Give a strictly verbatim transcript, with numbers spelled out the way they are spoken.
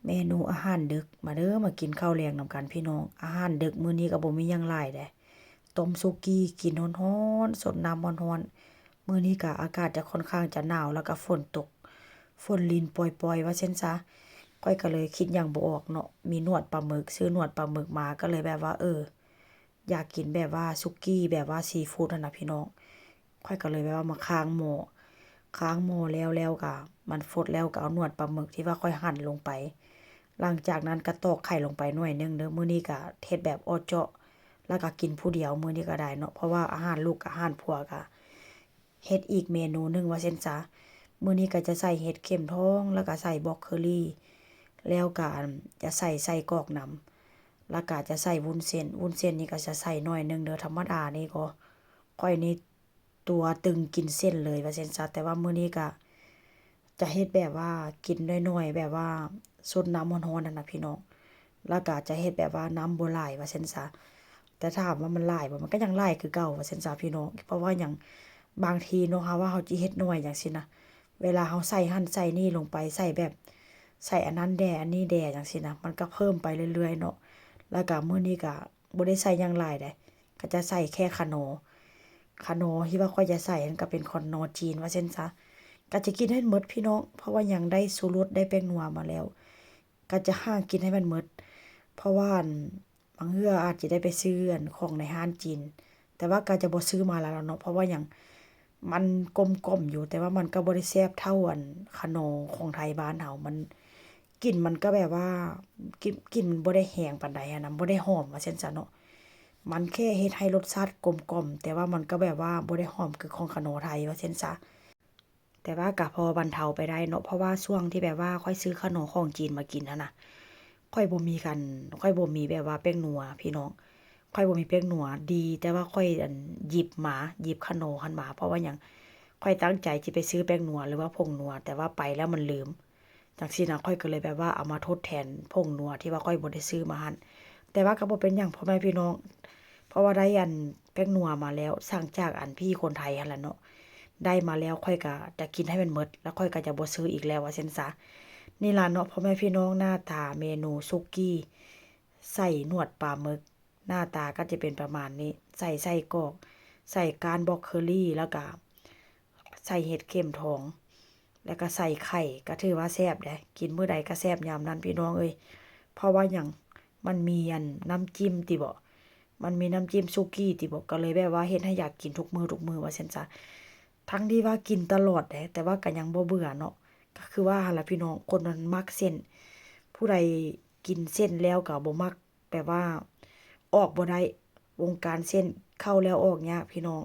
เมนูอาหารดึก มาเด้อ มากินข้าวแลงนำกันพี่น้อง อาหารดึกมื้อนี้ก็บ่มีหยังหลายเด้ ต้มสุกี้กินร้อนๆ ซดน้ำร้อนๆ มื้อนี้ก็อากาศจะค่อนข้างจะหนาว แล้วก็ฝนตก ฝนรินปอยๆ ว่าซั่นซะ ข้อยก็เลยคิดหยังบ่ออกเนาะ มีหนวดปลาหมึก ซื้อหนวดปลาหมึกมา ก็เลยแบบว่า เออ อยากกินแบบว่าสุกี้แบบว่าซีฟู้ดหั้นนะพี่น้อง ข้อยก็เลยแบบว่ามาค้างหม้อ ค้างหม้อแล้ว แล้วก็มันฟดแล้วก็เอาหนวดปลาหมึกที่ว่าข้อยหั่นลงไป หลังจากนั้นก็ตอกไข่ลงไปหน่อยหนึ่งเด้อ มื้อนี้ก็เฮ็ดแบบอ่อเจาะ แล้วก็กินผู้เดียวมื้อนี้ก็ได้เนาะ เพราะว่าอาหารลูกอาหารผัวก็เฮ็ดอีกเมนูหนึ่งว่าซั่นซะ มื้อนี้ก็จะใส่เห็ดเข็มทอง แล้วก็ใส่บรอกโคลี แล้วก็ อัน จะใส่ไส้กรอกนำ แล้วก็จะใส่วุ้นเส้น วุ้นเส้นนี่ก็จะใส่หน่อยหนึ่งเด้อ ธรรมดานี่ก็ ข้อยนี่ตัวตึงกินเส้นเลยว่าซั่นซะ แต่ว่ามื้อนี้ก็จะเฮ็ดแบบว่ากินน้อยๆ แบบว่าซดน้ำร้อนๆ หั้นนะพี่น้อง แล้วก็จะเฮ็ดแบบว่าน้ำบ่หลายว่าซั่นซะ แต่ถามว่ามันหลายบ่ มันก็ยังหลายคือเก่าว่าซั่นซะพี่น้อง เพราะว่าหยัง บางทีเนาะ เฮาว่าเฮาจิเฮ็ดน้อยจั่งซี้นะ เวลาเฮาใส่หั่นใส่นี่ลงไป ใส่แบบ ใส่อันนั้นแด่ อันนี้แด่จั่งซี้นะ มันก็เพิ่มไปเรื่อยๆ เนาะ แล้วก็มื้อนี้ก็บ่ได้ใส่หยังหลายเด้ ก็จะใส่แค่คะนอร์ คะนอร์ที่ว่าข้อยจะใส่นั่นก็เป็นคะนอร์จีนว่าซั่นซะ ก็จะกินให้หมดพี่น้อง เพราะว่าหยัง ได้ชูรส ได้แป้งนัวมาแล้ว ก็จะหากินให้มันหมด เพราะว่า อัน บางเทื่ออาจจะได้ไปซื้อ อัน ของในร้านจีน แต่ว่าก็จะบ่ซื้อมาแล้วเนาะ เพราะว่าหยัง มันกลมกล่อมอยู่ แต่ว่ามันก็บ่ได้แซ่บเท่า อัน คะนอร์ของไทยบ้านเฮา มัน กลิ่นมันก็แบบว่า กลิ่น กลิ่นมันบ่ได้แฮงปานใดหั้นนะ บ่ได้หอมว่าซั่นซะเนาะ มันแค่เฮ็ดให้รสชาติกลมกล่อม แต่ว่ามันก็แบบว่าบ่ได้หอมคือของคะนอร์ไทยว่าซั่นซะ แต่ว่าก็พอบรรเทาไปได้เนาะ เพราะว่าช่วงที่แบบว่าข้อยซื้อคะนอร์ของจีนมากินหั้นนะ ข้อยบ่มีกัน ข้อยบ่มีแบบว่าแป้งนัวพี่น้อง ข้อยบ่มีแป้งนัว ดีแต่ว่าข้อย อัน หยิบมา หยิบคะนอร์หั้นมา เพราะว่าหยัง ข้อยตั้งใจจิไปซื้อแป้งนัวหรือว่าผงนัว แต่ว่าไปแล้วมันลืม จั่งซี้นะ ข้อยก็เลยแบบว่าเอามาทดแทนผงนัวที่ว่าข้อยบ่ได้ซื้อมาหั้น แต่ว่าก็บ่เป็นหยังพ่อแม่พี่น้อง เพราะว่าได้ อัน แป้งนัวมาแล้ว สั่งจาก อัน พี่คนไทยหั้นล่ะเนาะ ได้มาแล้วข้อยก็จะกินให้มันหมด แล้วข้อยก็จะบ่ซื้ออีกแล้วว่าซั่นซะ นี่ล่ะเนาะพ่อแม่พี่น้อง หน้าตาเมนูสุกี้ใส่หนวดปลาหมึก หน้าตาก็จะเป็นประมาณนี้ ใส่ไส้กรอก ใส่ก้านบรอกโคลี แล้วก็ใส่เห็ดเข็มทอง แล้วก็ใส่ไข่ ก็ถือว่าแซ่บเด้ กินมื้อใดก็แซ่บยามนั้นพี่น้องเอ้ย เพราะว่าหยัง มันมี อัน น้ำจิ้มติบ่ มันมีน้ำจิ้มสุกี้ติบ่ ก็เลยแบบว่าเฮ็ดให้อยากกินทุกมื้อทุกมื้อว่าซั่นซะ ทั้งที่ว่ากินตลอดเด้ แต่ว่าก็ยังบ่เบื่อเนาะ ก็คือว่าหั้นล่ะพี่น้อง คนมันมักเส้น ผู้ใดกินเส้นแล้วก็บ่มัก แบบว่าออกบ่ได้ วงการเส้นเข้าแล้วออกยากพี่น้อง